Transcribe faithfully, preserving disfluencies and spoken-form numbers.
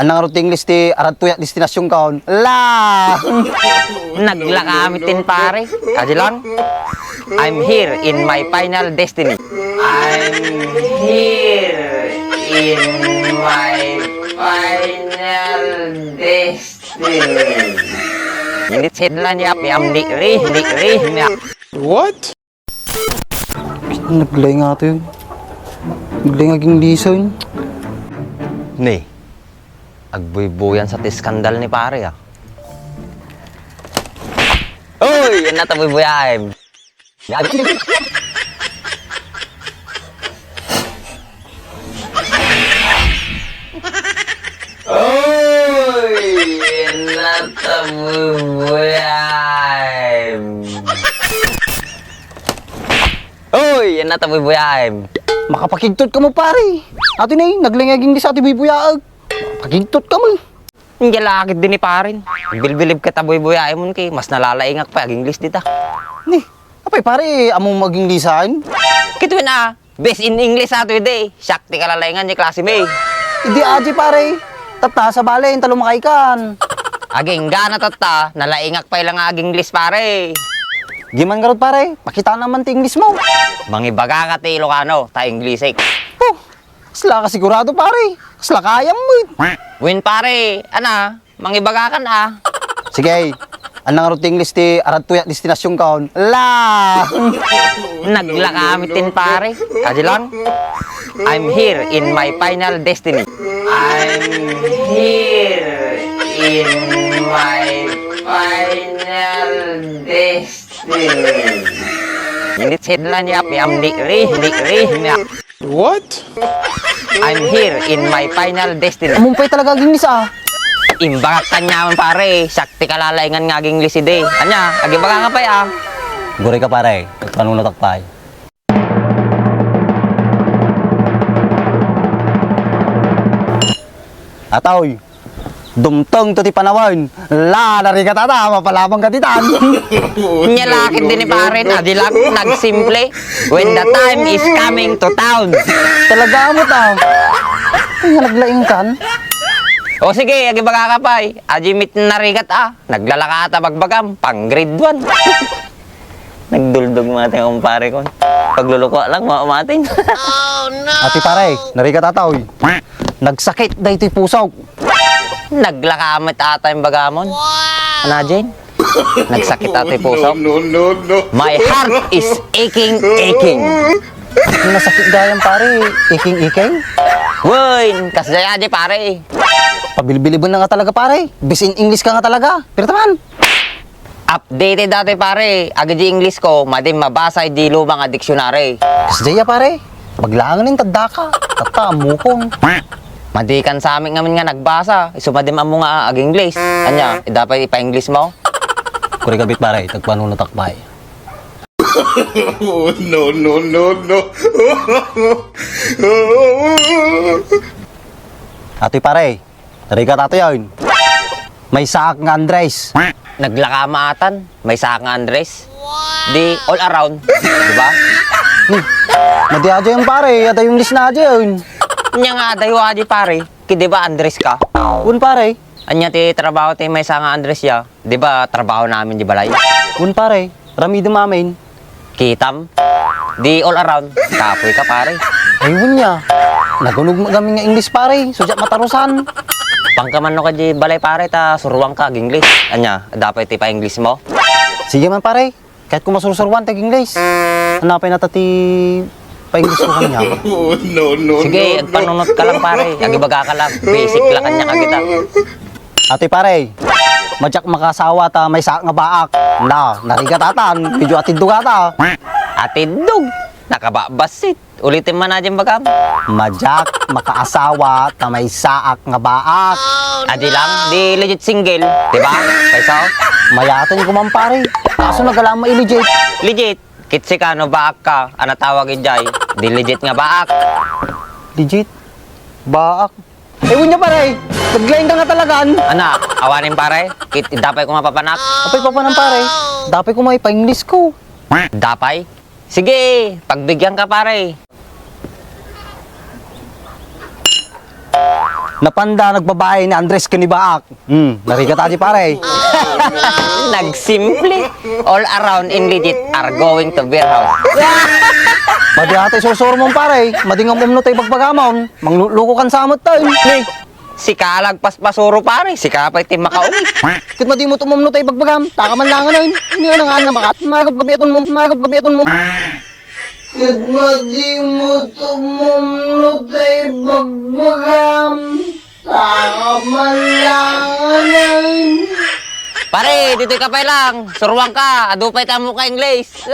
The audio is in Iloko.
Ania ngarud ti English ti aradtoyak destinasyonko? La! Naglaka met ti pare. Adi lang. I'm here in my final destiny. I'm here in my final destiny. Init sedla ni api am ni ri, ni ri, ni. What? Naglaing ata yun. Naglaing aging lisan. Ni, agbuybuyan sa ti skandal ni pare, ah. Uy, yan na ta buybuyaem. Uy, yan na ta buybuyaem. Uy, yan na ta buybuyaem. Makapakigtot kamo, pare. Ati na, naglaing aging lisan ti buybuyaek. Makapakigtot kamo. Idiay la ket idi ni paren. Bilbilib ket a buybuyaemon ket mas nalalaingak pay aging lisan dita. Ni, apay pare, ammom aging lisan? Ket wen a, best in English a toy idi. Siak ti kalalaingan ni klase mi. Idi adi pare, tatta sabali, inta lumakaykan. Agingga na tatta, nalaingak pay la nga aging lisan pare. Diay man ngarud pare, pakitam man ti English mo. Mangibagaka ti Ilocano, ta English ek. Huh, Kasla ka sigurado, pare. Kasla kayam met. Wen, pare, ana, mangibagakan, a. Sige, ania ngarud ti English ti aradtoyak destinasyonko? La! Naglaka met ti pare. Adi lang. I'm here in my final destiny. I'm here in my final destiny. Init sedla ni api am ni ri, ni ri, ni. What? I'm here in my final destiny. Ammom pay talaga aging lisan, a. Imbagak kaniaman, pare. Siak ti kalalaingan nga aging lisan idi. Ania, agibagaka pay, a. Agurayka, pare. Agpanunotak pay. Atoy, dumteng to ti panawen. La, narigata ta, mapalabang ka ditan. Nia la ket idi ni paren, adi lang, nagsimple. When the time is coming to town. Talaga met, a. Ay, nga naglaingkan. O sige, agibagaka pay. Adi met narigat, a. Naglalaka ta bagbagam, pang grade one. Nagduldog met ti umpare kon. Pagluluko lang, mamatin. Ati pare, narigata ta, oy. Nagsakit daytoy pusok. Naglaka met ata imbagamon. Ana, Jane? Nagsakit ata ti pusok. No, no, no, no. My heart is aching, aching. Nasakit gayam, pare. Aching, aching? Wen, kasdiay adi, pare. Pabilbilibennaka nga talaga, pare. Best in English ka nga talaga. Pero taman. Updated ata, pare. Agidi English ko, madi mabasa idi luma nga dictionary. Kasdiay a, pare. Paglaangen intad daka. Tatta, ammokon. Madi kan sa amin ngamin nga nagbasa. Isu madi ammo nga ag-English. Ania, idda pay ipa-English mo? Kurika bit, pare. Tagpanunotak pay. No, no, no, no. Atoy, pare. Rigat atoy, oy. Maysaak nga Andres. Naglaka met atan, maysaak nga Andres. Di all around, di ba? Hmm. Madi adi, pare, adayo English na adi, oy. Nia nga adayo adi, pare, ket di ba Andres ka? Wen, pare. Ania ti trabaho ti maysa nga Andres ya? Di ba trabaho namin di balay? Wen, pare. Ramidem amin. Kitam? Di all around. Kapoy ka, pare. Ay, wen ya. Nagunog mo gamin nga English, pare. Sudya matarusan. Pangkaman no ka di balay, pare, ta suruan ka ag-English. Ania, adda pay ti pa-English mo? Sige man, pare. Kahit ko masursuruan ti ag-English. Ania pay nata ti pa-English ko kaniak? No, no, sige, no, no. Agpanunot ka lang, pare. Agibaga ka lang. Basic lang kaniak a kita. Atoy, pare, madiak makaasawa ta maysaak nga baak. Na, narigat atan, medyo atiddog ata. Atiddog? Nakababassit. Ulitem man adi imbagam. Madiak makaasawa ta maysaak nga baak. Adi lang, di legit single, di ba? Kaysa? Mayaten ko man, pare. Kaso nagala met a legit. Legit? Ket sika no baak ka, a natawag idiay, di legit nga baak. Legit? Baak? Eh, wen ya, pare. Naglaing ka nga talagan. Ana, awanen, pare. Ket idda pay ko mapapanak. Apay papanan, pare? Idda pay ko maipa-English ko. Idda pay? Sige, pagbigian ka, pare. Napanda nagbabae ni Andres ken ni Baak. Hmm, narigata di pare. Nagsimple. All around in legit are going to beer house. Madi atay sursuro mo pare. Madi nga umumno tay bagbagamon. Mangluluko kan samot tayo. Ni, sika lagpas pasuro pare. Sika pay ti makaumi. Ket madi mo tumumno tay bagbagam. Taka man langan ay. Ini nga nga makat. Magab gabiaton mo. Magab gabiaton mo. Ket madi mo tumumno tay bagbagam. Taka man langan ay. Pare, ditoy ka pay lang. Suruan ka. Adu pay ta mo ka English.